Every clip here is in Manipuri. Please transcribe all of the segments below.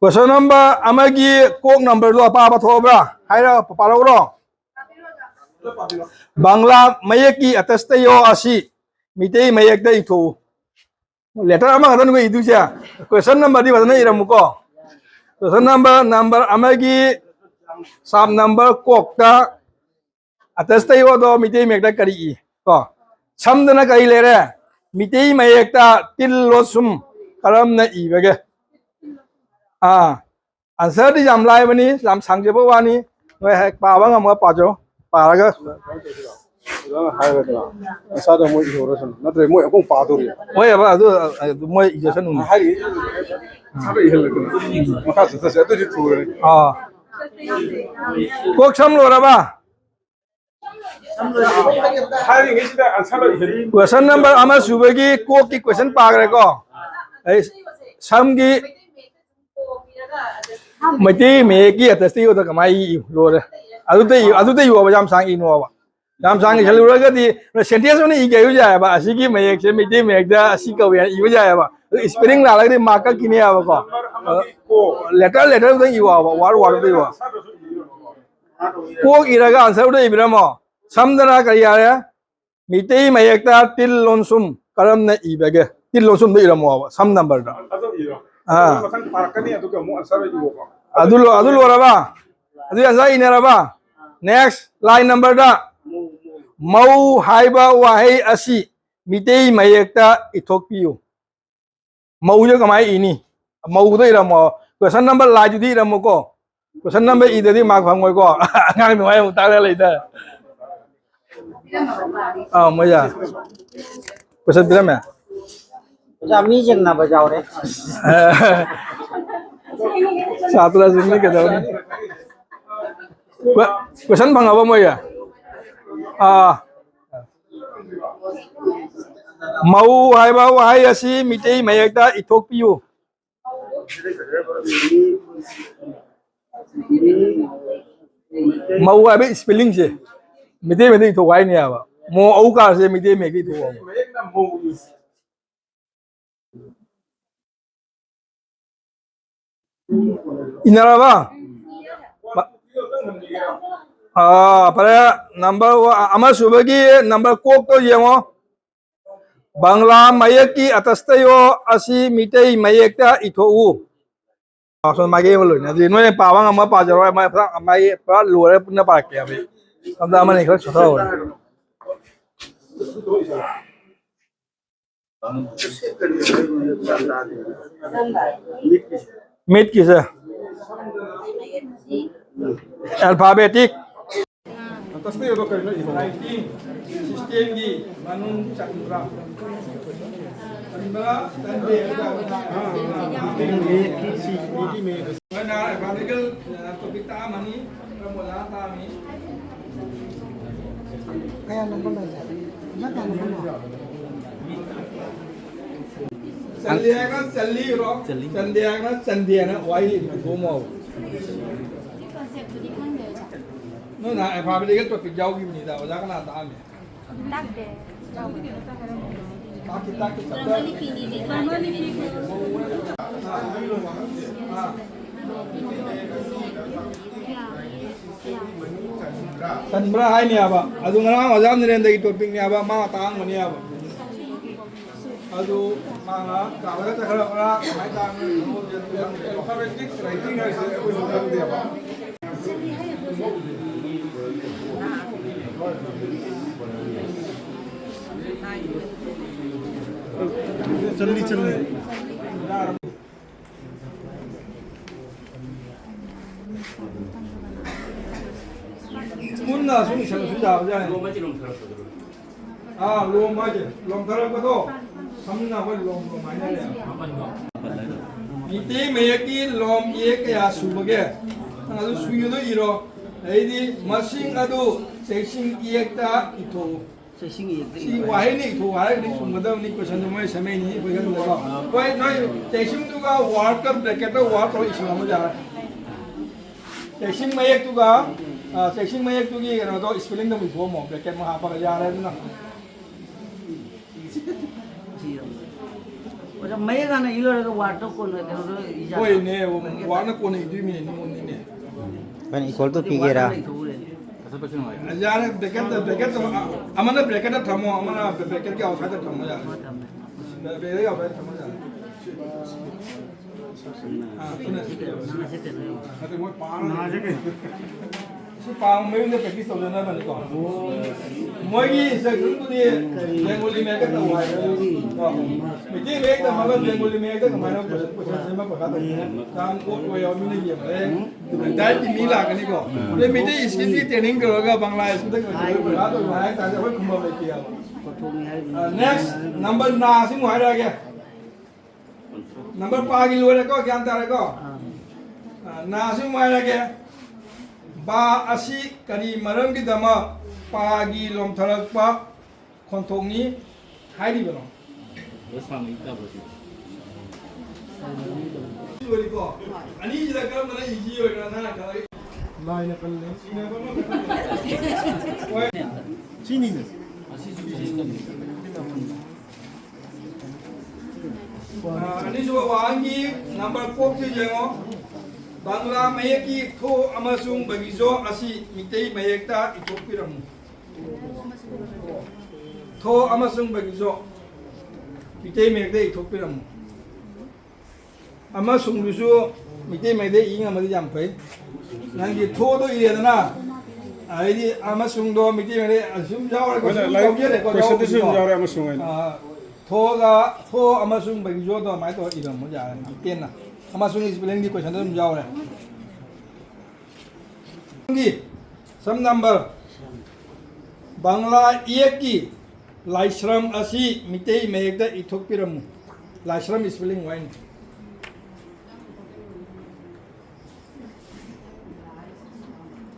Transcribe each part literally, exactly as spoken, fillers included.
Question number ꯑꯃꯒꯤ ꯀꯣꯛ numberꯗꯣ ꯑꯄꯥꯕ ꯊꯣꯛꯑꯕ꯭ꯔꯥ? ꯍꯥꯏꯔ ꯄꯥꯔꯛꯎꯔꯣ? ꯕꯪꯂꯥ ꯃꯌꯦꯛꯀꯤ ꯑꯇꯁꯇꯌꯣ ꯑꯁꯤ ꯃꯤꯇꯩ ꯃꯌꯦꯛꯇ ꯏꯊꯣꯛꯎ꯫ Letter ꯑꯃꯈꯛꯇꯅꯤꯀꯣ ꯏꯗꯣꯏꯁꯦ꯫ Question numberꯗꯤ ꯐꯖꯅ ꯏꯔꯝꯃꯨꯀꯣ꯫ Question number, number ꯑꯃꯒꯤ sub number ꯀꯣꯛꯇ ꯑꯇꯁꯇꯌꯣꯗꯣ ꯃꯤꯇꯩ ꯃꯌꯦꯛꯇ ꯀꯔꯤ ꯏ? ꯀꯣ, ꯁꯝꯗꯅ ꯀꯔꯤ ꯂꯩꯔꯦ? ꯃꯤꯇꯩ ꯃꯌꯦꯛꯇ ꯇꯤꯜ ꯂꯣꯁꯨꯝ ꯀꯔꯝꯅ ꯏꯕꯒꯦ? ꯑꯥ, answerꯗꯤ ꯌꯥꯝ ꯂꯥꯏꯕꯅꯤ, ꯌꯥꯝ ꯁꯥꯡꯖꯕ ꯋꯥꯅꯤ꯫ ꯅꯣꯏ ꯍꯦꯛ ꯄꯥꯕ ꯉꯝꯃꯒ ꯄꯥꯖꯧ꯫ ꯄꯥꯔꯒ ꯑꯗꯨꯃꯥꯏꯅ ꯍꯥꯏꯔꯗꯅ ꯃꯁꯥꯗ ꯃꯣꯏ ꯏꯍꯧꯔꯁꯅꯨ, ꯅꯠꯇ꯭ꯔꯗꯤ ꯃꯣꯏ ꯑꯃꯨꯛ ꯄꯥꯗꯣꯔꯤ꯫ ꯍꯣꯏ, ꯑꯕ, ꯑꯗꯨ, ꯑꯗꯨ ꯃꯣꯏ ꯏꯖꯁꯅꯨ꯫ ꯍꯥꯏꯔꯤ, ꯃꯁꯥꯗ ꯏꯍꯜꯂꯗꯅ ꯃꯈꯥ ꯆꯠꯊꯁꯦ, ꯑꯗꯨꯗꯤ ꯊꯨꯔꯅꯤ꯫ ꯑꯥ, ꯀꯣꯛ ꯁꯝ ꯂꯣꯏꯔꯕ? ꯍꯥꯏꯔꯤꯉꯩꯁꯤꯗ answer ꯂꯣꯏ ꯏꯍꯜꯂꯤ꯫ Question number ꯑꯃ ꯁꯨꯕꯒꯤ ꯀꯣꯛꯀꯤ question ꯄꯥꯈ꯭ꯔꯦꯀꯣ꯫ ꯑꯩ ꯁꯝꯒꯤ ꯃꯩꯇꯩ ꯃꯌꯦꯛꯀꯤ ꯑꯇꯁꯇ ꯏꯕꯗ ꯀꯃꯥꯏꯅ ꯏ? ꯂꯣꯏꯔꯦ꯫ ꯑꯗꯨꯗ ꯏ-, ꯑꯗꯨꯗ ꯏꯌꯣꯕ, ꯌꯥꯝ ꯁꯥꯡ ꯏꯅꯣꯕ꯫ ꯌꯥꯝ ꯁꯥꯡ ꯏꯁꯜꯂꯨꯔꯒꯗꯤ sentence ꯑꯣꯏꯅ ꯏꯒꯦ ꯍꯥꯏꯕꯁꯨ ꯌꯥꯏꯑꯕ꯫ ꯑꯁꯤꯒꯤ ꯃꯌꯦꯛꯁꯦ ꯃꯩꯇꯩ ꯃꯌꯦꯛꯇ ꯑꯁꯤ ꯀꯧꯏ ꯍꯥꯏꯅ ꯏꯕ ꯌꯥꯏꯑꯕ꯫ ꯑꯗꯨ spelling ꯂꯥꯜꯂꯒꯗꯤ mark ꯀꯛꯈꯤꯅꯦꯕꯀꯣ꯫ Letter, letter ꯗ ꯏꯌꯣꯕ, word, word ꯗ ꯏꯌꯣꯕ꯫ ꯀꯣꯛ ꯏꯔꯒ answer ꯗ ꯏꯕꯤꯔꯝꯃꯣ꯫ ꯁꯝꯗꯅ ꯀꯔꯤ ꯌꯥꯔꯦ? ꯃꯤꯇꯩ ꯃꯌꯦꯛꯇ ꯇꯤꯜ ꯂꯣꯟꯁꯨꯝ ꯀꯔꯝꯅ ꯏꯕꯒꯦ? ꯇꯤꯜ ꯂꯣꯟꯁꯨꯝꯗ ꯏꯔꯝꯃꯣꯕ, ꯁꯝ number ꯗ꯫ ꯑꯗꯨ ꯏꯔꯣ꯫ ꯑꯥ꯫ ꯑꯗꯨ ꯃꯊꯪ ꯄꯥꯔꯛꯀꯅꯤ, ꯑꯗꯨꯒ ꯑꯃꯨꯛ answer ꯏꯔꯣꯕ꯫ ꯑꯗꯨ ꯂꯣ-, ꯑꯗꯨ ꯂꯣꯏꯔꯕ? ꯑꯗꯨ answer ꯏꯅꯔꯕ? Next, line number ꯗ꯫ ꯃꯧ ꯍꯥꯏꯕ ꯋꯥꯍꯩ ꯑꯁꯤ ꯃꯤꯇꯩ ꯃꯌꯦꯛꯇ ꯏꯊꯣꯛꯄꯤꯌꯨ꯫ ꯃꯧꯁꯦ ꯀꯃꯥꯏꯅ ꯏꯅꯤ? ꯃꯧꯗ ꯏꯔꯝꯃꯣ꯫ Question number ꯂꯥꯏꯗꯨꯗꯤ ꯏꯔꯝꯃꯣꯀꯣ꯫ Question number ꯏꯗꯗꯤ mark ꯐꯪꯉꯣꯏꯀꯣ꯫ ꯑꯉꯥꯡ ꯅꯨꯡꯉꯥꯏ ꯑꯃꯨꯛ ꯇꯥꯛꯅ ꯂꯩꯗ꯫ ꯑꯥ, ꯃꯣꯏ ꯌꯥ꯫ Question ꯄꯤꯔꯝꯃꯦ꯫ ꯑꯣꯖꯥ, ꯃꯤ ꯌꯦꯡꯅꯕ ꯌꯥꯎꯔꯦ꯫ ꯁꯥꯇ꯭ꯔꯁꯤꯡꯅꯤ ꯀꯩꯗꯧꯅꯤ? ꯀꯣꯏ-, question ꯐꯪꯉꯕ ꯃꯣꯏꯒꯤ? ꯑꯥ꯫ ꯃꯧ ꯍꯥꯏꯕ ꯋꯥꯍꯩ ꯑꯁꯤ ꯃꯤꯇꯩ ꯃꯌꯦꯛꯇ ꯏꯊꯣꯛꯄꯤꯌꯨ꯫ ꯃꯧ ꯍꯥꯏꯕ spellingꯁꯦ ꯃꯤꯇꯩ ꯃꯌꯦꯛꯇ ꯏꯊꯣꯛ ꯍꯥꯏꯅꯦꯕ꯫ ꯃꯣ ꯑꯧ ꯀꯥꯔꯁꯦ ꯃꯤꯇꯩ ꯃꯌꯦꯛꯇ ꯏꯊꯣꯛꯑꯣ꯫ ꯏꯟꯅꯔꯕ? ꯃ-, ꯑꯥ, ꯐꯔꯦ꯫ ꯅꯝꯕꯔ ꯋꯥ-, ꯑꯃꯁꯨꯕꯒꯤ ꯅꯝꯕꯔ ꯀꯣꯛꯇꯣ ꯌꯦꯡꯉꯣ꯫ "ꯕꯪꯂꯥ ꯃꯌꯦꯛꯀꯤ ꯑꯇꯁꯇꯌꯣ ꯑꯁꯤ ꯃꯤꯇꯩ ꯃꯌꯦꯛꯇ ꯏꯊꯣꯛꯎ"꯫ ꯑꯥ, ꯁꯣꯝ ꯃꯥꯏꯀꯩ ꯑꯃ ꯂꯣꯏꯅ꯫ ꯑꯗꯨꯗꯤ ꯅꯣꯏꯅ ꯄꯥꯕ ꯉꯝꯕ ꯄꯥꯖꯔꯣ꯫ ꯃꯥꯏ ꯄꯨꯔꯥ, ꯃꯥꯏ ꯄꯨꯔꯥ ꯂꯣꯏꯔ ꯄꯨꯟꯅ ꯄꯥꯔꯛꯀꯦ ꯍꯥꯏꯕꯗꯤ꯫ ꯁꯣꯝꯗ ꯑꯃꯅꯤ ꯈꯔ ꯁꯣꯊꯍꯧꯔꯦ꯫ ꯃꯤꯠꯀꯤꯁꯦ ꯑꯦꯜꯐꯥꯕꯦꯇꯤꯛ꯫ ꯔꯥꯏꯇꯤꯡ ꯁꯤꯁꯇꯦꯝꯒꯤ ꯃꯅꯨꯡ ꯆꯟꯕ꯭ꯔꯥ? ꯆꯟꯕ꯭ꯔꯥ? ꯆꯟꯗꯦ ꯍꯥꯏꯕ ꯇꯥꯕꯅꯤꯅ ꯑꯩꯈꯣꯏꯅ ꯑꯦꯜꯐꯥꯕꯦꯇꯤꯀꯦꯜ ꯇꯣꯄꯤꯛ ꯇꯥꯛꯑꯝꯃꯅꯤ꯫ ꯀꯔꯝꯕ ꯑꯣꯖꯥꯅ ꯇꯥꯛꯑꯝꯃꯤ? ꯀꯌꯥ ꯅꯝꯕꯔ ꯂꯩꯒꯦ? ꯅꯪ ꯀꯌꯥ ꯅꯝꯕꯔꯅꯣ? ꯆꯜꯂꯤ ꯍꯥꯏꯔꯒꯅ ꯆꯜꯂꯤꯔꯣ? ꯆꯜꯂꯤ꯫ ꯆꯟꯗꯦ ꯍꯥꯏꯔꯒꯅ ꯆꯟꯗꯦꯅ ꯋꯥꯍꯩ ꯑꯃ ꯊꯣꯛꯑꯝꯃꯣꯕ꯫ ꯅꯣꯏ ꯅꯍꯥꯟ ꯑꯦꯜꯐꯥꯕꯦꯇꯤꯀꯦꯜ ꯇꯣꯄꯤꯛ ꯌꯥꯎꯈꯤꯕꯅꯤꯗ, ꯑꯣꯖꯥ ꯀꯅꯥ ꯇꯥꯛꯑꯝꯃꯤ? ꯇꯥꯛꯇꯦ꯫ ꯇꯥꯛꯇꯦ, ꯇꯥꯛꯇꯦ, ꯇꯥꯛꯇꯦ꯫ ꯆꯟꯕ꯭ꯔꯥ ꯍꯥꯏꯅꯦꯕ꯫ ꯑꯗꯨ ꯉꯔꯥꯡ ꯑꯣꯖꯥ ꯅꯔꯦꯟꯗ꯭ꯔꯒꯤ ꯇꯣꯄꯤꯛꯅꯦꯕ, ꯃꯥ ꯇꯥꯛꯑꯝꯒꯅꯦꯕ꯫ ꯑꯗꯨ ꯃꯥꯅ ꯀꯥꯎꯔꯒ ꯆꯠꯈ꯭ꯔꯕ꯭ꯔꯥ, ꯀꯃꯥꯏꯅ ꯇꯧꯔꯕꯅꯣ? ꯑꯦꯜꯐꯥꯕꯦꯇꯤꯛ ꯔꯥꯏꯇꯤꯡ ꯍꯥꯏꯁꯦ ꯑꯩꯈꯣꯏꯁꯨ ꯈꯪꯗꯦꯕ꯫ ꯆꯜꯂꯤ, ꯆꯜꯂꯤ꯫ ꯄꯨꯟꯅ ꯁꯨꯝ ꯏꯁꯜꯂꯁꯨ ꯌꯥꯕꯖꯥꯠꯅꯤ꯫ ꯑꯥ, ꯂꯣꯝ ꯍꯥꯏꯁꯦ, ꯂꯣꯝꯊꯔꯛꯄꯗꯣ, ꯁꯝꯅ ꯑꯩꯈꯣꯏ ꯂꯣꯝ, ꯂꯣꯝ ꯍꯥꯏꯅꯔꯦ꯫ ꯃꯤꯇꯩ ꯃꯌꯦꯛꯀꯤ ꯂꯣꯝ ꯏꯌꯦꯛ ꯀꯌꯥ ꯁꯨꯕꯒꯦ? ꯅꯪ ꯑꯗꯨ ꯁꯨꯏꯗꯣ ꯏꯔꯣ꯫ ꯑꯗꯩꯗꯤ ꯃꯁꯤꯡ ꯑꯗꯨ ꯆꯩꯁꯤꯡ ꯏꯌꯦꯛꯇ ꯏꯊꯣꯛꯎ꯫ ꯆꯩꯁꯤꯡ ꯏꯌꯦꯛꯇ ꯁꯤ ꯏꯕ ꯋꯥꯍꯩꯅ ꯍꯥꯏꯕ꯫ ꯏꯊꯣꯛꯎ ꯍꯥꯏꯔꯒꯗꯤ ꯆꯨꯝꯒꯗꯕꯅꯤ, ꯀꯣꯏꯁꯟꯗꯣ ꯃꯣꯏ ꯁꯦꯝꯃꯛꯏꯅꯤ, ꯑꯩꯈꯣꯏ ꯈꯪꯗꯦꯀꯣ꯫ ꯍꯣꯏ, ꯅꯣꯏ ꯆꯩꯁꯤꯡꯗꯨꯒ ꯋꯥꯔꯗꯀ ꯕ꯭ꯔꯦꯀꯦꯠꯇ ꯋꯥꯔꯗ ꯇꯧꯔ ꯏꯁꯤꯜꯂꯝꯕ ꯌꯥꯔꯦ꯫ ꯆꯩꯁꯤꯡ ꯃꯌꯦꯛꯇꯨꯒ, ꯑ, ꯆꯩꯁꯤꯡ ꯃꯌꯦꯛꯇꯨꯒꯤ ꯀꯩꯅꯣꯗꯣ ꯏꯁꯄꯦꯂꯤꯡꯗꯣ ꯑꯃꯨꯛ ꯏꯊꯣꯛꯑꯝꯃꯣ, ꯕ꯭ꯔꯦꯀꯦꯠ ꯑꯃ ꯍꯥꯞꯄꯒ ꯌꯥꯔꯦ ꯑꯗꯨꯅ꯫ ꯃꯌꯦꯛ ꯍꯥꯟꯅ ꯏ ꯂꯣꯏꯔꯒ ꯋꯥꯔꯗꯇꯣ ꯀꯣꯟꯅ ꯀꯩꯅꯣꯗꯣ ꯏꯖꯥꯠꯂꯣ? ꯍꯣꯏꯅꯦ, ꯋꯥꯔꯗꯅ ꯀꯣꯟꯅ ꯏꯗꯣꯏꯃꯤꯅꯦ, ꯅꯉꯣꯟꯗꯅꯦ꯫ ꯀꯩꯅꯣ, equal to ꯄꯤꯒꯦꯔꯥ? ꯋꯥꯔꯗꯅ ꯂꯩꯊꯣꯛꯎꯔꯦꯅꯦ꯫ ꯌꯥꯔꯦ, bracket, bracket ꯇꯣ, ꯑ, ꯑꯃꯅ bracket ꯇ ꯊꯝꯃꯣ, ꯑꯃꯅ bracket ꯀꯤ outside ꯇ ꯊꯝꯃꯣ, ꯌꯥꯔꯦ꯫ ꯊꯝꯃꯦ꯫ Bracket ꯀꯤ outside ꯊꯝꯃꯣ, ꯌꯥꯔꯦ꯫ ꯑꯥ, ꯁꯤꯅ ꯁꯤ ꯀꯩꯅꯣ? ꯅꯪ ꯁꯤ ꯀꯩꯅꯣ? ꯅꯠꯇꯦ, ꯃꯣꯏ ꯄꯥꯝꯃꯦ꯫ ꯁꯤ ꯄꯥꯝꯕ ꯃꯌꯨꯝꯗ practice ꯇꯧꯖꯅꯕꯅꯤꯀꯣ꯫ ꯃꯣꯏꯒꯤ instruction ꯗꯨꯗꯤ Bengali ꯃꯌꯦꯛꯇ ꯇꯧ ꯍꯥꯏꯕꯅꯦ꯫ ꯀꯣ? ꯃꯩꯇꯩ ꯃꯌꯦꯛ ꯇꯝꯃꯒ Bengali ꯃꯌꯦꯛꯇ ꯀꯃꯥꯏꯅ question, question ꯁꯦꯝꯕ ꯄꯩꯈꯥ ꯇꯧꯕꯅꯣ? ꯌꯥꯝ odd ꯑꯣꯏ ꯌꯥꯎ ꯃꯤꯅ ꯌꯦꯡꯕꯗ꯫ Direct ꯀꯤ ꯃꯤ ꯂꯥꯛꯀꯅꯤꯀꯣ꯫ ꯑꯗꯩ ꯃꯩꯇꯩ script ꯀꯤ training ꯇꯧꯔꯒ ꯕꯪꯂꯥ script ꯇ ꯀꯃꯥꯏꯅ ꯄꯩꯈꯥ ꯇꯧꯕ ꯍꯥꯏ ꯇꯥꯔꯗꯤ ꯑꯩꯈꯣꯏ ꯈꯨꯝꯕꯝ ꯂꯩꯇꯦ ꯍꯥꯏꯕ꯫ ꯑ, next, number ꯅꯥ ꯁꯤꯃꯨꯛ ꯍꯥꯏꯔꯛꯑꯒꯦ꯫ Number ꯄꯥꯒꯤ ꯂꯣꯏꯔꯦꯀꯣ, ꯒ꯭ꯌꯥꯟ ꯇꯥꯔꯦꯀꯣ? ꯑꯥ꯫ ꯑ, ꯅꯥ ꯁꯤꯃꯨꯛ ꯍꯥꯏꯔꯛꯑꯒꯦ꯫ ꯕꯥ ꯑꯁꯤ ꯀꯔꯤ ꯃꯔꯝꯒꯤꯗꯃꯛ ꯄꯥꯒꯤ ꯂꯣꯝꯊꯔꯛꯄ ꯈꯣꯟꯊꯣꯛꯅꯤ ꯍꯥꯏꯔꯤꯕꯅꯣ? ꯂꯣꯏꯔꯤꯀꯣ? ꯑꯅꯤꯁꯤꯗ ꯀꯔꯝꯕꯅ easy ꯑꯣꯏꯅ ꯅꯪꯅ ꯈꯜꯂꯤ? ꯂꯥꯏꯅ ꯀꯜꯂꯦ꯫ ꯍꯣꯏ꯫ ꯁꯤꯅꯤꯅꯦ꯫ ꯑ, ꯑꯅꯤꯁꯨꯕ ꯋꯥꯍꯪꯒꯤ number ꯀꯣꯛꯁꯤ ꯌꯦꯡꯉꯣ꯫ ꯕꯪꯂꯥ ꯃꯌꯦꯛꯀꯤ ꯊꯣ ꯑꯃꯁꯨꯡ ꯕꯒꯤꯖꯣ ꯑꯁꯤ ꯃꯤꯇꯩ ꯃꯌꯦꯛꯇ ꯏꯊꯣꯛꯄꯤꯔꯝꯃꯨ꯫ ꯊꯣ ꯑꯃꯁꯨꯡ ꯕꯒꯤꯖꯣ ꯃꯤꯇꯩ ꯃꯌꯦꯛꯇ ꯏꯊꯣꯛꯄꯤꯔꯝꯃꯨ꯫ ꯑꯃꯁꯨꯡꯗꯨꯁꯨ ꯃꯤꯇꯩ ꯃꯌꯦꯛꯇ ꯏ ꯉꯝꯃꯗꯤ ꯌꯥꯝ ꯐꯩ꯫ ꯅꯪꯒꯤ ꯊꯣꯗꯣ ꯏꯔꯦꯗꯅ, ꯑꯗꯩꯗꯤ ꯑꯃꯁꯨꯡꯗꯣ ꯃꯤꯇꯩ ꯃꯌꯦꯛꯇ ꯑꯁꯨꯝ ꯌꯥꯎꯔꯦꯀꯣ, ꯍꯣꯏꯅꯦ, ꯁꯨꯝ ꯂꯥꯏꯔꯤꯛ ꯂꯧꯖꯔꯦꯀꯣ, question ꯗꯁꯨ ꯑꯗꯨꯝ ꯌꯥꯎꯔꯤꯀꯣ꯫ ꯌꯥꯎꯔꯦ ꯑꯃꯁꯨꯡ ꯍꯥꯏꯅ꯫ ꯑꯥ, ꯊꯣꯒ, ꯊꯣ ꯑꯃꯁꯨꯡ ꯕꯒꯤꯖꯣꯗꯣ ꯑꯗꯨꯃꯥꯏꯅ ꯇꯧꯔ ꯏꯔꯝꯃꯣ ꯌꯥꯔꯦ, ꯇꯦꯟꯅ꯫ ꯑꯃꯁꯨꯡ spelling ꯗꯤ question ꯗ ꯑꯗꯨꯝ ꯌꯥꯎꯔꯦ꯫ ꯁꯝ number, ꯕꯪꯂꯥ ꯏꯌꯦꯛꯀꯤ ꯂꯥꯏꯁ꯭ꯔꯝ ꯑꯁꯤ ꯃꯤꯇꯩ ꯃꯌꯦꯛꯇ ꯏꯊꯣꯛꯄꯤꯔꯝꯃꯨ꯫ ꯂꯥꯏꯁ꯭ꯔꯝ spelling ꯋꯥꯏꯅꯤ꯫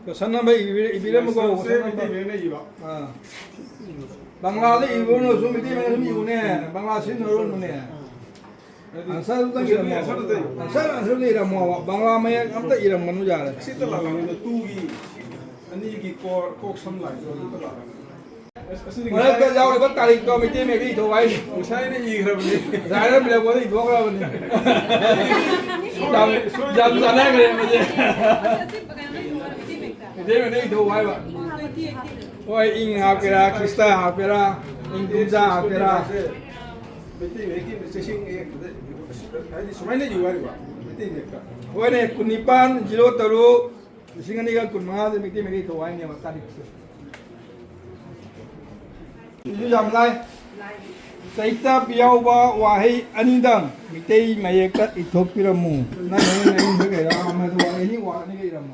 Question number ꯏꯕꯤ-, ꯏꯕꯤꯔꯝꯃꯨꯀꯣ, ꯂꯥꯏꯁ꯭ꯔꯝꯁꯦ question number꯫ Meitei ꯃꯌꯦꯛꯅ ꯏꯕ꯫ ꯑꯥ꯫ ꯕꯪꯂꯥꯗ ꯏꯕ ꯑꯣꯏꯔꯁꯨ ꯃꯤꯇꯩ ꯃꯌꯦꯛꯅ ꯑꯗꯨꯝ ꯏꯌꯨꯅꯦ꯫ ꯕꯪꯂꯥ ꯁꯤꯖꯤꯟꯅꯔꯨꯔꯅꯨꯅꯦ꯫ ꯍꯥꯏꯗꯤ answer ꯑꯝꯇꯪ question ꯗꯤ ꯏꯔꯝꯃꯣ꯫ Answer ꯅꯠꯇꯦ꯫ Answer, answer ꯗꯤ ꯏꯔꯝꯃꯣꯕ꯫ ꯕꯪꯂꯥ ꯃꯌꯦꯛ ꯑꯝꯇ ꯏꯔꯝꯃꯅꯨ ꯌꯥꯔꯦ꯫ ꯁꯤꯗ ꯂꯥꯛꯂꯝꯃꯤꯗꯣ two ꯒꯤ ꯑꯅꯤꯒꯤ ꯀꯣ-, ꯀꯣꯛ ꯁꯝ ꯂꯥꯏꯗꯣ ꯑꯗꯨꯗ ꯂꯥꯛꯂꯝꯃꯤ꯫ ꯃꯔꯛꯇ ꯌꯥꯎꯔꯤꯕ ꯇꯥꯔꯤꯛꯇꯣ ꯃꯩꯇꯩ ꯃꯌꯦꯛꯇ ꯏꯊꯣꯛ ꯍꯥꯏꯅꯤ꯫ ꯉꯁꯥꯏꯅ ꯏꯈ꯭ꯔꯕꯅꯤ꯫ ꯉꯁꯥꯏꯅ blackboard ꯏꯊꯣꯛꯈ꯭ꯔꯕꯅꯤ꯫ ꯌꯥꯝ, ꯌꯥꯝ ꯆꯥꯟꯅꯈ꯭ꯔꯦ ꯃꯁꯤ꯫ ꯃꯩꯇꯩ ꯃꯌꯦꯛꯇ ꯏꯊꯣꯛ ꯍꯥꯏꯕ꯫ ꯍꯣꯏ, ꯏꯪ ꯍꯥꯞꯀꯦꯔꯥ, ꯈ꯭ꯔꯤꯁꯇ ꯍꯥꯞꯀꯦꯔꯥ, ꯏꯪ ꯀꯨꯝꯖꯥ ꯍꯥꯞꯀꯦꯔꯥ꯫ ꯃꯩꯇꯩ ꯃꯌꯦꯛꯀꯤ ꯆꯩꯁꯤꯡ ꯏꯌꯦꯛꯇꯨꯗ ꯍꯥꯏꯗꯤ ꯁꯨꯃꯥꯏꯅ ꯏꯌꯨ ꯍꯥꯏꯔꯤꯕ ꯃꯩꯇꯩ ꯃꯌꯦꯛꯇ꯫ ꯍꯣꯏꯅꯦ, ꯀꯨꯟꯅꯤꯄꯥꯟ zero ꯇꯔꯨꯛ ꯂꯤꯁꯤꯡ ꯑꯅꯤꯒ ꯀꯨꯟꯃꯉꯥꯗ ꯃꯩꯇꯩ ꯃꯌꯦꯛ ꯏꯊꯣꯛ ꯍꯥꯏꯅꯦꯕ ꯇꯥꯔꯤꯛꯁꯦ꯫ ꯁꯤꯁꯨ ꯌꯥꯝ ꯂꯥꯏ꯫ ꯆꯩꯇꯞ ꯌꯥꯎꯕ ꯋꯥꯍꯩ ꯑꯅꯤꯗꯪ ꯃꯤꯇꯩ ꯃꯌꯦꯛꯇ ꯏꯊꯣꯛꯄꯤꯔꯝꯃꯨ꯫ ꯅꯪ ꯅꯪ ꯅꯪ ꯀꯩꯔꯥ ꯑꯃꯁꯨ ꯋꯥꯍꯩ ꯑꯅꯤ ꯋꯥ ꯑꯅꯤꯒ ꯏꯔꯝꯃꯨ꯫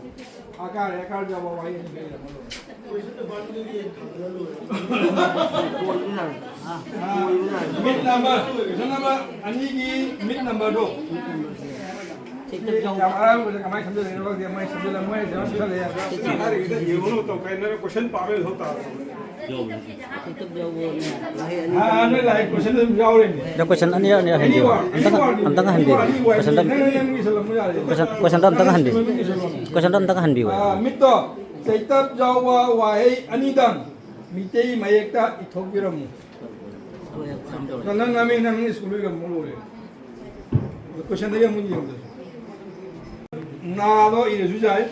ꯑꯀꯥꯔ ꯑꯀꯥꯔ ꯌꯥꯎꯕ ꯋꯥꯍꯩ ꯑꯅꯤꯒ ꯏꯔꯝꯃꯨ꯫ ꯑꯥ, ꯃꯤꯠ ꯅꯝꯕꯔ, ꯀꯣꯏꯁꯟ ꯅꯝꯕꯔ ꯑꯅꯤꯒꯤ ꯃꯤꯠ ꯅꯝꯕꯔꯗꯣ꯫ ꯌꯥꯝ ꯑꯔꯥꯡꯕꯗ ꯀꯃꯥꯏꯅ ꯁꯦꯝꯖꯜꯂꯛꯏꯅꯣ ꯈꯪꯗꯦ, ꯃꯣꯏ ꯁꯦꯝꯖꯜꯂꯛ-, ꯃꯣꯏ ꯀꯩꯅꯣ ꯁꯦꯝꯖꯜꯂꯛꯑꯦ꯫ ꯍꯥꯏꯔꯤꯗ ꯌꯦꯡꯉꯨꯅꯨ, ꯇꯧ ꯀꯥꯏꯅ ꯀꯣꯏꯁꯟ ꯄꯥꯕ ꯌꯥꯗꯧ ꯇꯥꯔꯦ꯫ ꯌꯥꯎꯕꯅꯦ꯫ ꯆꯩꯇꯞ ꯌꯥꯎꯕꯅꯦ꯫ ꯋꯥꯍꯩ ꯑꯅꯤ ꯑꯥ, ꯅꯣꯏ ꯂꯥꯛꯑꯦ, ꯀꯣꯏꯁꯟ ꯑꯗꯨꯝ ꯌꯥꯎꯔꯦꯅꯦ꯫ ꯑꯗꯣ ꯀꯣꯏꯁꯟ ꯑꯅꯤꯔꯛ, ꯑꯅꯤꯔꯛ ꯍꯟꯕꯤꯌꯨ꯫ ꯑꯃꯇꯪ, ꯑꯃꯇꯪ ꯍꯟꯕꯤꯌꯨ꯫ ꯀꯣꯏꯁꯟꯗ, ꯅꯪ, ꯅꯪ ꯏꯁꯜꯂꯝꯃꯨ ꯌꯥꯔꯦ꯫ ꯀꯣꯏꯁꯟ, ꯀꯣꯏꯁꯟꯗ ꯑꯝꯇꯪ ꯍꯟꯕꯤꯌꯨ꯫ ꯀꯣꯏꯁꯟꯗ ꯑꯝꯇꯪ ꯍꯟꯕꯤꯌꯨ꯫ ꯑꯥ, ꯃꯤꯠꯇꯣ, ꯆꯩꯇꯞ ꯌꯥꯎꯕ ꯋꯥꯍꯩ ꯑꯅꯤꯗꯪ ꯃꯤꯇꯩ ꯃꯌꯦꯛꯇ ꯏꯊꯣꯛꯄꯤꯔꯝꯃꯨ꯫ ꯅꯪ, ꯅꯪ, ꯅꯪ, ꯅꯪ ꯁ꯭ꯀꯨꯜ ꯂꯣꯏꯔꯝꯃꯣ, ꯂꯣꯏꯔꯦ꯫ ꯀꯣꯏꯁꯟꯗꯒꯤ ꯑꯃꯨꯛ ꯌꯦꯡꯉꯨꯗꯣꯏ꯫ ꯅꯥꯗꯣ ꯏꯔꯁꯨ ꯌꯥꯏ꯫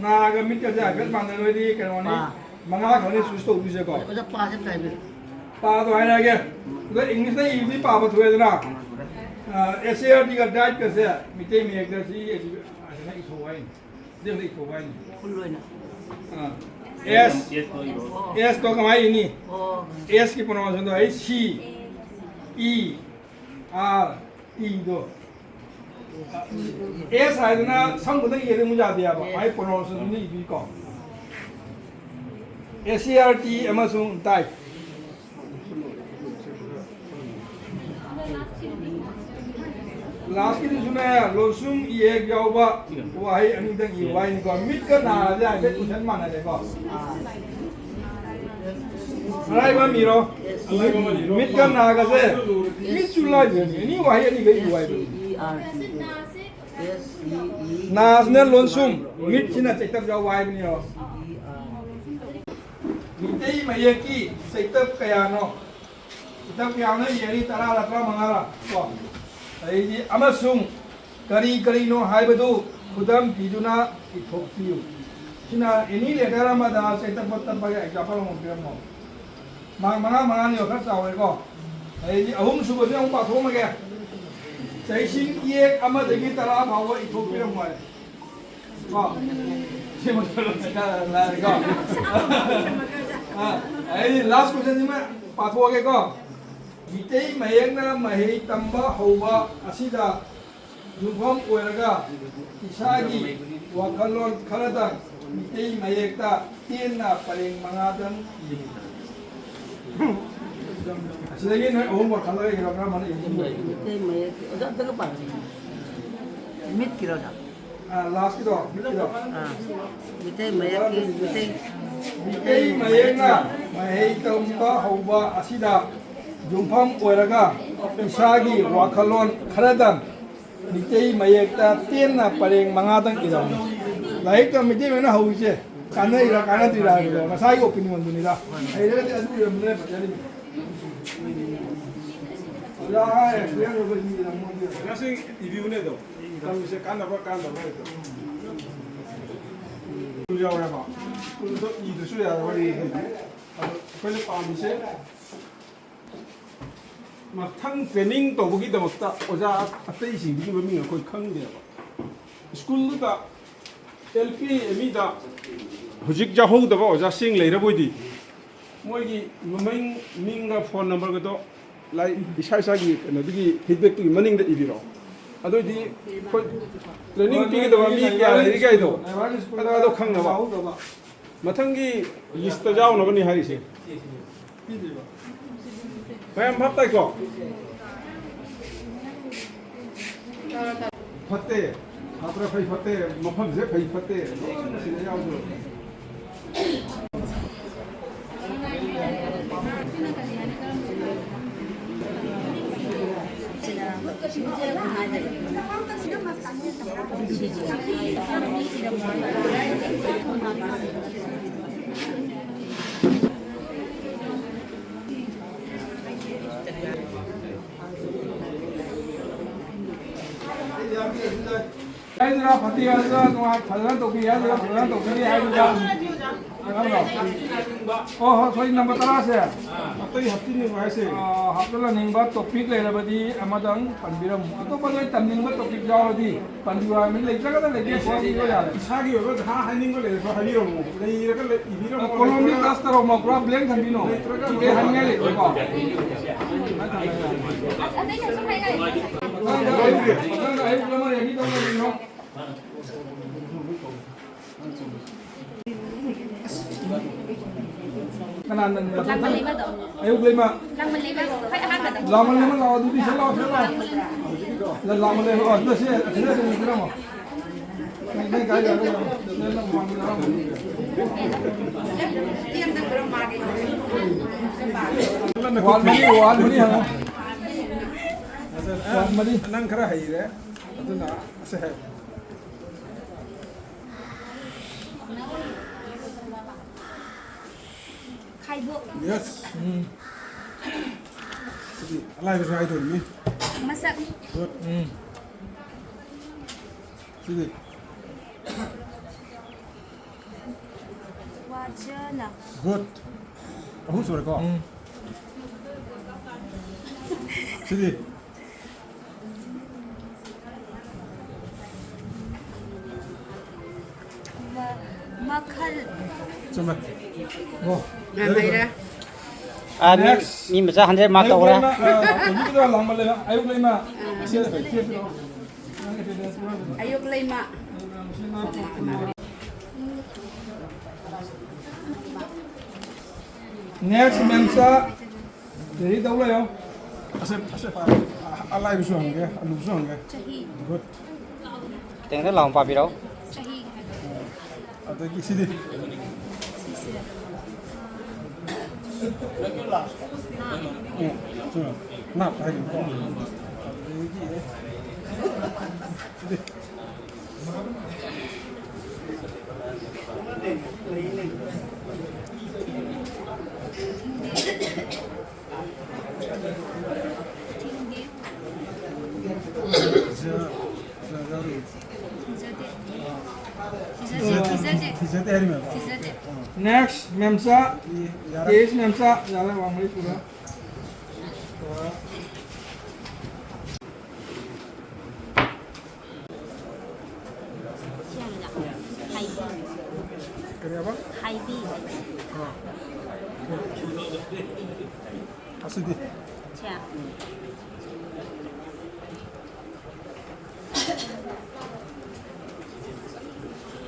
ꯅꯥꯒ ꯃꯤꯠꯀꯁꯦ ꯍꯥꯏꯐꯦꯠ ꯃꯥꯟꯅꯔꯣꯏꯗꯤ ꯀꯩꯅꯣꯅꯤ꯫ ꯄꯥ꯫ ꯃꯉꯥ ꯈꯛꯅꯤ ꯆꯨꯁ ꯇꯧꯗꯣꯏꯁꯦꯀꯣ꯫ ꯑꯣꯖꯥ, ꯄꯥꯁꯦ ꯇꯥꯏꯕꯤꯔꯣ꯫ ꯄꯥꯗꯣ ꯍꯥꯏꯔꯛꯑꯒꯦ꯫ ꯑꯗꯣ ꯏꯪꯂꯤꯁꯇ ꯏꯕꯗꯤ ꯄꯥꯕ ꯊꯣꯛꯑꯦꯗꯅ꯫ ꯑ, S A R T ꯒ diet ꯀꯁꯦ ꯃꯤꯇꯩ ꯃꯌꯦꯛꯇ ꯁꯤ ꯑꯁꯤꯅ ꯏꯊꯣꯛꯑꯣ ꯍꯥꯏꯅꯤ꯫ ꯁꯤꯗ ꯏꯊꯣꯛꯑꯣ ꯍꯥꯏꯅꯤ꯫ ꯐꯨꯜ ꯑꯣꯏꯅ꯫ ꯑ, S, ꯑꯣ꯫ S ꯇꯣ ꯀꯃꯥꯏꯅ ꯏꯅꯤ? ꯑꯣ꯫ S ꯀꯤ pronunciation ꯗꯣ H C E R T ꯗꯣ꯫ S ꯍꯥꯏꯗꯅ ꯁꯝ ꯈꯛꯇꯪ ꯏꯔꯗꯤ ꯑꯃꯨꯛ ꯌꯥꯗꯦ ꯍꯥꯏꯕ꯫ ꯃꯥꯏ pronunciation ꯗꯨꯅ ꯏꯗꯣꯏꯀꯣ꯫ S A R T ꯑꯃꯁꯨꯡ diet꯫ Last ꯀꯤꯗꯨꯁꯨꯅꯦ, ꯂꯣꯟꯁꯨꯝ ꯏꯌꯦꯛ ꯌꯥꯎꯕ ꯋꯥꯍꯩ ꯑꯅꯤꯗꯪ ꯏꯌꯨ ꯍꯥꯏꯅꯤꯀꯣ꯫ ꯃꯤꯠꯀ ꯅꯥꯒꯁꯦ ꯍꯥꯏꯐꯦꯠ ꯀꯣꯏꯁꯟ ꯃꯥꯟꯅꯔꯦꯀꯣ꯫ ꯑꯔꯥꯏꯕ ꯑꯃ ꯏꯔꯣ꯫ ꯃꯤꯠꯀ ꯅꯥꯒꯁꯦ꯫ ꯃꯤꯠꯁꯨ ꯂꯥꯏꯕꯅꯤ꯫ ꯑꯦꯅꯤ ꯋꯥꯍꯩ ꯑꯅꯤꯈꯛ ꯏꯌꯨ ꯍꯥꯏꯕꯅꯤ꯫ ꯅꯥꯁꯤꯅ ꯂꯣꯟꯁꯨꯝ, ꯃꯤꯠꯁꯤꯅ ꯆꯩꯇꯞ ꯌꯥꯎꯕ ꯍꯥꯏꯕꯅꯤꯀꯣ꯫ ꯃꯤꯇꯩ ꯃꯌꯦꯛꯀꯤ ꯆꯩꯇꯞ ꯀꯌꯥꯅꯣ? ꯆꯩꯇꯞ ꯀꯌꯥꯅꯣ ꯌꯦꯡꯉꯤ, ꯇꯔꯥꯔ ꯇꯔꯥꯃꯉꯥꯔ ꯀꯣ? ꯑꯗꯩꯗꯤ ꯑꯃꯁꯨꯡ ꯀꯔꯤ ꯀꯔꯤꯅꯣ ꯍꯥꯏꯕꯗꯨ ꯈꯨꯗꯝ ꯄꯤꯗꯨꯅ ꯏꯊꯣꯛꯄꯤꯌꯨ꯫ ꯁꯤꯅ ꯑꯦꯅꯤ ꯂꯦꯇꯔ ꯑꯃꯗ ꯆꯩꯇꯞ ꯈꯣꯠꯇꯞꯄꯒꯤ ꯑꯦꯛꯖꯥꯝꯄꯜ ꯑꯃ ꯄꯤꯔꯝꯃꯣ꯫ ꯃꯥꯔꯛ ꯃꯉꯥ ꯃꯉꯥꯅꯦꯕ, ꯈꯔ ꯆꯥꯎꯔꯦꯀꯣ꯫ ꯑꯗꯩꯗꯤ ꯑꯍꯨꯝ ꯁꯨꯕꯁꯦ ꯑꯃꯨꯛ ꯄꯥꯊꯣꯛꯑꯝꯃꯒꯦ꯫ ꯆꯩꯁꯤꯡ ꯏꯌꯦꯛ ꯑꯃꯗꯒꯤ ꯇꯔꯥ ꯐꯥꯎꯕ ꯏꯊꯣꯛꯄꯤꯔꯝꯃꯣ ꯍꯥꯏ꯫ ꯀꯣ? ꯁꯤꯃ ꯂꯥꯏꯔꯦꯀꯣ? ꯑ, ꯑꯗꯩꯗꯤ ꯂꯥꯁ ꯀꯣꯏꯁꯟꯁꯤꯃ ꯄꯥꯊꯣꯛꯑꯒꯦꯀꯣ꯫ ꯃꯤꯇꯩ ꯃꯌꯦꯛꯅ ꯃꯍꯩ ꯇꯝꯕ ꯍꯧꯕ ꯑꯁꯤꯗ ꯌꯨꯝꯐꯝ ꯑꯣꯏꯔꯒ ꯏꯁꯥꯒꯤ ꯋꯥꯈꯜꯂꯣꯟ ꯈꯔꯗꯪ ꯃꯤꯇꯩ ꯃꯌꯦꯛꯇ ꯇꯦꯟꯅ ꯄꯔꯦꯡ ꯃꯉꯥꯗꯪ ꯏꯌꯨ꯫ ꯑꯁꯤꯗꯒꯤ ꯅꯣꯏ ꯑꯍꯨꯝꯃꯛ ꯈꯜꯂꯒ ꯏꯔꯣ, ꯀꯔꯝꯕꯅ ꯏꯍꯟꯅꯤꯡꯕ? ꯃꯤꯇꯩ ꯃꯌꯦꯛꯀꯤ ꯑꯣꯖꯥ ꯑꯝꯇꯒ ꯄꯥꯕꯤꯌꯨ꯫ ꯃꯤꯠꯀꯤꯔꯣ ꯑꯣꯖꯥ? ꯑꯥ, ꯂꯥꯁꯀꯤꯗꯣ, ꯃꯤꯠꯀꯤꯗꯣ꯫ ꯑꯥ, ꯃꯤꯇꯩ ꯃꯌꯦꯛꯀꯤ, ꯃꯤꯇꯩ ꯃꯤꯇꯩ ꯃꯌꯦꯛꯅ ꯃꯍꯩ ꯇꯝꯕ ꯍꯧꯕ ꯑꯁꯤꯗ ꯌꯨꯝꯐꯝ ꯑꯣꯏꯔꯒ ꯏꯁꯥꯒꯤ ꯋꯥꯈꯜꯂꯣꯟ ꯈꯔꯗꯪ ꯃꯤꯇꯩ ꯃꯌꯦꯛꯇ ꯇꯦꯟꯅ ꯄꯔꯦꯡ ꯃꯉꯥꯗꯪ ꯏꯔꯝꯃꯤ꯫ ꯂꯥꯏꯔꯤꯛ ꯇꯝ ꯃꯤꯇꯩ ꯃꯌꯦꯛꯅ ꯍꯧꯔꯤꯁꯦ ꯀꯥꯟꯅꯩꯔꯥ ꯀꯥꯟꯅꯗ꯭ꯔꯤꯔꯥ ꯍꯥꯏꯕꯗꯣ ꯃꯁꯥꯒꯤ ꯑꯣꯄꯤꯅꯤꯌꯟꯗꯨꯅꯤꯗ꯫ ꯍꯩꯔꯒꯗꯤ ꯑꯗꯨ ꯏꯔꯝꯕꯗꯨꯅ ꯐꯖꯔꯤꯅꯤ꯫ ꯑꯣꯖꯥ ꯍꯥꯏꯔꯦ, ꯁꯨꯌꯥ ꯌꯥꯎꯕ ꯃꯤ ꯏꯔꯝꯃꯣ ꯑꯗꯨ꯫ ꯑꯣꯖꯥꯁꯤꯡ ꯏꯕꯤꯌꯨꯅꯦ ꯑꯗꯣ꯫ ꯇꯝꯃꯤꯁꯦ ꯀꯥꯟꯅꯕ ꯀꯥꯟꯅꯕ ꯍꯥꯏꯗꯣ꯫ ꯁ꯭ꯀꯨꯜ ꯌꯥꯎꯔꯦꯕ꯫ ꯁ꯭ꯀꯨꯜꯗꯣ ꯏꯗ꯭ꯔꯁꯨ ꯌꯥꯔꯕ ꯋꯥꯔꯤꯅꯤ꯫ ꯑꯗꯣ ꯑꯩꯈꯣꯏꯅ ꯄꯥꯝꯃꯤꯁꯦ ꯃꯊꯪ ꯇ꯭ꯔꯦꯅꯤꯡ ꯇꯧꯕꯒꯤꯗꯃꯛꯇ ꯑꯣꯖꯥ ꯑꯇꯩꯁꯤꯡꯗꯨꯒꯤ ꯃꯃꯤꯡ ꯑꯩꯈꯣꯏ ꯈꯪꯗꯦꯕ꯫ ꯁ꯭ꯀꯨꯜꯗꯨꯗ ꯑꯦꯜ ꯄꯤ ꯑꯦꯝ ꯏꯗ ꯍꯧꯖꯤꯛ ꯌꯥꯎꯍꯧꯗꯕ ꯑꯣꯖꯥꯁꯤꯡ ꯂꯩꯔꯕꯣꯏꯗꯤ ꯃꯣꯏꯒꯤ ꯃꯃꯤꯡ, ꯃꯤꯡꯒ ꯐꯣꯟ ꯅꯝꯕꯔꯒꯗꯣ ꯂꯥꯏ-, ꯏꯁꯥ ꯏꯁꯥꯒꯤ ꯀꯩꯅꯣꯗꯨꯒꯤ ꯐꯤꯗꯕꯦꯛꯇꯨꯒꯤ ꯃꯅꯤꯡꯗ ꯏꯕꯤꯔꯛꯑꯣ꯫ ꯑꯗꯨꯑꯣꯏꯗꯤ ꯑꯩꯈꯣꯏ ꯇ꯭ꯔꯦꯅꯤꯡ ꯄꯤꯒꯗꯕ ꯃꯤ ꯀꯌꯥ ꯂꯩꯔꯤꯒꯦ ꯍꯥꯏꯗꯣ ꯑꯗꯣ ꯈꯪꯅꯕ꯫ ꯃꯊꯪꯒꯤ ꯂꯤꯁꯇ ꯌꯥꯎꯅꯕꯅꯤ ꯍꯥꯏꯔꯤꯁꯦ꯫ ꯃꯌꯥꯝ ꯚꯥꯞ ꯇꯥꯏꯀꯣ? ꯐꯠꯇꯦ꯫ ꯁꯥꯇ꯭ꯔ ꯐꯩ ꯐꯠꯇꯦ, ꯃꯐꯝꯁꯦ ꯐꯩ ꯐꯠꯇꯦ, ꯂꯣꯏꯅ ꯁꯤꯗ ꯌꯥꯎꯗꯣꯏꯅꯤ꯫ ꯍꯥꯏꯗꯨꯅ ꯐꯠꯇꯦ ꯍꯥꯏꯗꯨꯅ ꯅꯨꯡꯉꯥꯏ, ꯐꯖꯅ ꯇꯧꯕꯤ ꯍꯥꯏꯗꯨꯅ ꯐꯖꯅ ꯇꯧꯕꯤꯔꯤ ꯍꯥꯏꯗꯨꯅ꯫ ꯑꯉꯥꯡꯗꯣ꯫ ꯑꯣ, ꯍꯣꯏ, ꯍꯣꯏ, ꯅꯝꯕꯔ ꯇꯔꯥꯁꯦ꯫ ꯑꯇꯩ ꯍꯥꯞꯆꯤꯟꯅꯤꯡꯕ ꯍꯥꯏꯁꯦ꯫ ꯑ, ꯍꯥꯞꯆꯤꯜꯍꯟꯅꯤꯡꯕ ꯇꯣꯄꯤꯛ ꯂꯩꯔꯕꯗꯤ ꯑꯃꯗꯪ ꯄꯟꯕꯤꯔꯝꯃꯨ꯫ ꯑꯇꯣꯞꯄ ꯂꯣꯏ ꯇꯝꯅꯤꯡꯕ ꯇꯣꯄꯤꯛ ꯌꯥꯎꯔꯗꯤ ꯄꯟꯕꯤꯌꯨ ꯍꯥꯏꯕꯅꯤ꯫ ꯂꯩꯇ꯭ꯔꯒꯅ ꯂꯩꯇꯦ, ꯏꯁꯥꯒꯤ ꯋꯥꯔꯤꯗꯣ ꯌꯥꯔꯦ꯫ ꯏꯁꯥꯒꯤ ꯑꯣꯏꯕ ꯉꯥꯏꯍꯥꯛ ꯍꯥꯏꯅꯤꯡꯕ ꯂꯩꯔꯁꯨ ꯍꯥꯏꯕꯤꯔꯝꯃꯨ꯫ ꯂꯩꯔꯒ ꯂꯩ-, ꯏꯕꯤꯔꯝꯃꯣ꯫ ꯀꯣꯂꯣꯝꯗꯤ ꯂꯩꯇ꯭ꯔꯒ ꯇꯁ ꯇꯧꯔꯝꯃꯣ, ꯄꯨꯔꯥ ꯕ꯭ꯂꯦꯡ ꯊꯝꯕꯤꯅꯣ꯫ ꯂꯩꯇ꯭ꯔꯒ ꯀꯩꯀꯩ ꯍꯥꯏꯅꯤꯡꯉꯥꯏ ꯂꯩꯇ꯭ꯔꯦꯀꯣ꯫ ꯑꯇꯩꯅ ꯁꯨꯝ ꯍꯥꯏꯅꯔꯤ꯫ ꯃꯊꯪꯗ ꯑꯌꯨꯛ, ꯃꯊꯪꯗ ꯑꯌꯨꯛ ꯑꯃ ꯔꯦꯗꯤ ꯇꯧꯔ ꯂꯩꯔꯤꯅꯣ꯫ ꯀꯅꯥꯅ ꯃꯊꯪ? ꯂꯥꯡꯃꯜꯂꯤꯕꯗꯣ꯫ ꯑꯌꯨꯛ ꯂꯩꯃ꯫ ꯂꯥꯡꯃꯜꯂꯤꯕ꯫ ꯍꯣꯏ, ꯑꯍꯥꯟꯕꯗ꯫ ꯂꯥꯡꯃꯜꯂꯤꯕ ꯂꯥꯛꯑꯣ, ꯑꯗꯨꯗꯤ ꯁꯤ ꯂꯥꯛꯑꯣ, ꯁꯤ ꯂꯥꯛꯑꯣ꯫ ꯂꯥꯡꯃꯜꯂꯤꯕ, ꯑꯣ, ꯁꯤꯗ ꯁꯤ, ꯁꯤꯗ ꯑꯗꯨꯝ ꯁꯤꯔꯝꯃꯣ꯫ ꯅꯪ, ꯅꯪ ꯀꯥꯏ ꯂꯩꯔꯝꯃꯣ? ꯅꯪ ꯃꯃꯥꯡꯗ ꯂꯥꯛꯑꯣ꯫ ꯋꯥꯟ ꯃꯅꯤ, ꯋꯥꯟ ꯃꯅꯤ ꯍꯪꯉꯣ꯫ ꯋꯥꯟ ꯃꯅꯤ꯫ ꯅꯪ ꯈꯔ ꯍꯩꯔꯦ, ꯑꯗꯨꯅ ꯑꯁꯦ ꯍꯥꯏ꯫ ꯈꯥꯏꯕꯣꯛ꯫ Yes꯫ ꯎꯝ꯫ ꯁꯤꯗꯤ ꯑꯂꯥꯏꯕꯁꯨ ꯍꯥꯏꯗꯣꯔꯤꯅꯤ꯫ ꯃꯁꯛ꯫ Good꯫ ꯎꯝ꯫ ꯁꯤꯗꯤ꯫ ꯋꯥꯖꯅ꯫ Good꯫ ꯑꯍꯨꯝ ꯁꯨꯔꯦꯀꯣ? ꯎꯝ꯫ ꯁꯤꯗꯤ꯫ ꯃ-, ꯃꯈꯜ꯫ ꯆꯨꯝꯃꯦ꯫ ꯑꯣ, ꯌꯥꯝ very good꯫ ꯍꯩꯔꯦ꯫ ꯑꯥ, ꯃꯤ, next꯫ ꯃꯤ ꯃꯆꯥ hundred mark ꯑꯌꯨꯛ ꯇꯧꯈ꯭ꯔꯦ꯫ ꯂꯩꯃ, ꯑꯥ, ꯍꯧꯖꯤꯛꯀꯤꯗꯣ ꯂꯥꯡꯃꯜꯂꯦ꯫ ꯑꯌꯨꯛ ꯂꯩꯃ꯫ ꯑꯥ꯫ ꯁꯤ, ꯁꯤ, ꯁꯤ꯫ ꯑꯌꯨꯛ ꯂꯩꯃ꯫ Next, ꯃꯦꯝꯆꯥ꯫ Ready ꯇꯧ ꯂꯩꯌꯣ꯫ ꯑꯁꯦ, ꯑꯁꯦ, ꯑ-, ꯑꯂꯥꯏꯕꯁꯨ ꯍꯪꯒꯦ, ꯑꯂꯨꯕꯁꯨ ꯍꯪꯒꯦ꯫ ꯆꯍꯤ꯫ Good꯫ ꯈꯤꯇꯪꯗ ꯂꯥꯎꯅ ꯄꯥꯕꯤꯔꯛꯎ꯫ ꯆꯍꯤ꯫ ꯑꯗꯒꯤ ꯁꯤꯗꯤ? ꯁꯤꯁꯦ꯫ ꯎꯝ, ꯆꯨꯝꯃꯦ꯫ ꯅꯥꯞ ꯍꯥꯏꯒꯅꯨꯀꯣ꯫ ꯑꯗꯒꯤ ꯁꯤꯗꯤ? ꯊꯤꯖꯗꯦ꯫ ꯊꯤꯖꯗꯦ, ꯊꯤꯖꯗꯦ꯫ ꯊꯤꯖꯗꯦ ꯍꯥꯏꯔꯤꯕ? ꯊꯤꯖꯗꯦ꯫ Next, ꯃꯦꯝꯆꯥ꯫ ꯌꯥꯔꯦ꯫ Yes, ꯃꯦꯝꯆꯥ꯫ ꯌꯥꯔꯦ, ꯋꯥꯡꯃꯩ ꯄꯨꯔꯥ꯫ ꯁꯤ ꯍꯥꯏꯕꯗ ꯍꯥꯏꯕꯤ꯫ ꯀꯔꯤ ꯍꯥꯏꯕ? ꯍꯥꯏꯕꯤ꯫ ꯑꯥ꯫ ꯑꯁꯤꯗꯤ? ꯁꯦ꯫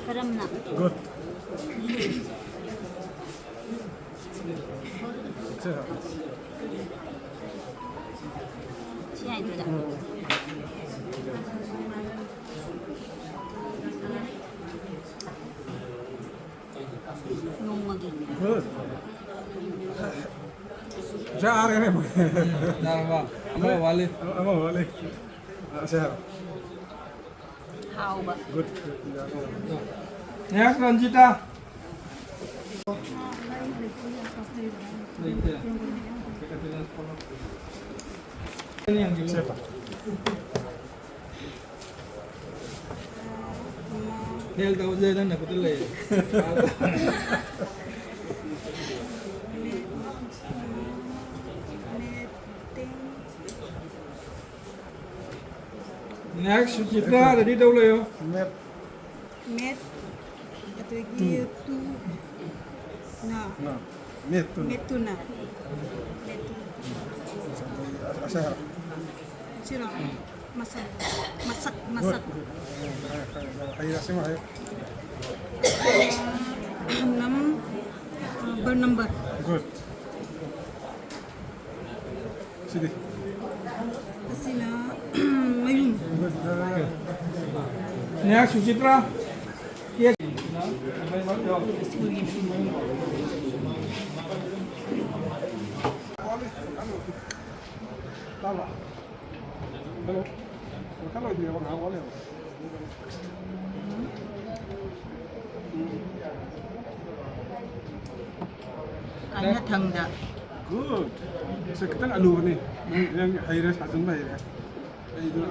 ꯀꯔꯝꯅ? Good. ꯁꯦ꯫ ꯁꯤ ꯍꯥꯏꯗꯣꯏꯔꯥ? ꯎꯝ꯫ ꯅꯣꯡꯃꯒꯤ꯫ Good. ꯌꯥꯔꯦꯅꯦ꯫ ꯌꯥꯔꯕ? ꯑꯃ ꯋꯥꯠꯂꯤ꯫ ꯑꯃ ꯋꯥꯠꯂꯤ꯫ ꯑꯁꯦ ꯍꯥꯏꯔꯣ꯫ ꯍꯥꯎꯕ꯫ Good, good. ꯌꯥꯔꯦ, ꯌꯥꯔꯦ꯫ Next, ꯔꯟꯖꯤꯇꯥ꯫ ꯂꯩꯇꯦ꯫ ꯁꯦ꯫ Fail ꯇꯧꯁꯦ, ꯅꯪ ꯅꯈꯨꯠꯇ ꯂꯩ꯫ Next, ꯁꯨꯆꯤꯇ꯭ꯔꯥ, ready ꯇꯧ ꯂꯩꯌꯣ꯫ Math꯫ Math꯫ ꯑꯗꯒꯤ ꯇꯨ꯫ ꯇꯨ꯫ ꯅ꯫ ꯅ꯫ Math ꯇꯨꯅ꯫ Math ꯇꯨꯅ꯫ Math ꯇꯨꯅ꯫ ꯑꯁꯦ ꯍꯥꯏꯔꯣ꯫ ꯁꯤꯔꯣ? ꯃꯁꯛ꯫ ꯃꯁꯛ, ꯃꯁꯛ꯫ Good, good. ꯍꯩꯔꯦ, ꯑꯁꯦꯡꯕ ꯍꯩꯔꯦ꯫ ꯅꯝ-, number꯫ Good. ꯁꯤꯗꯤ? ꯑꯁꯤꯅ, ꯃꯌꯨꯝ꯫ Good, very good. Next, ꯁꯨꯆꯤꯇ꯭ꯔꯥ꯫ ꯇꯥꯕ꯭ꯔꯥ? Hello. ꯋꯥꯈꯜ ꯑꯣꯏꯗ꯭ꯔꯤꯕ, ꯉꯥꯏꯍꯥꯛ ꯋꯥꯠꯂꯤꯕ꯫ ꯀꯥꯏꯅꯊꯪꯗ꯫ Good. ꯁꯤ ꯈꯤꯇꯪ ꯑꯂꯨꯕꯅꯤ꯫ ꯅꯪ, ꯅꯪ ꯍꯩꯔꯦ, ꯁꯥꯖꯤꯟꯕ ꯍꯩꯔꯦ꯫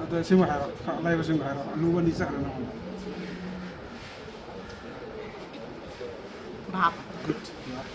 ꯑꯗꯣ ꯁꯤꯃ ꯍꯥꯏꯔꯣ, ꯈꯔ ꯂꯥꯏꯕꯁꯤꯡꯗꯣ ꯍꯥꯏꯔꯣ, ꯑꯂꯨꯕ ꯑꯅꯤ ꯆꯠꯈ꯭ꯔꯦ ꯅꯉꯣꯟꯗ꯫ ꯚꯥꯞ꯫ Good.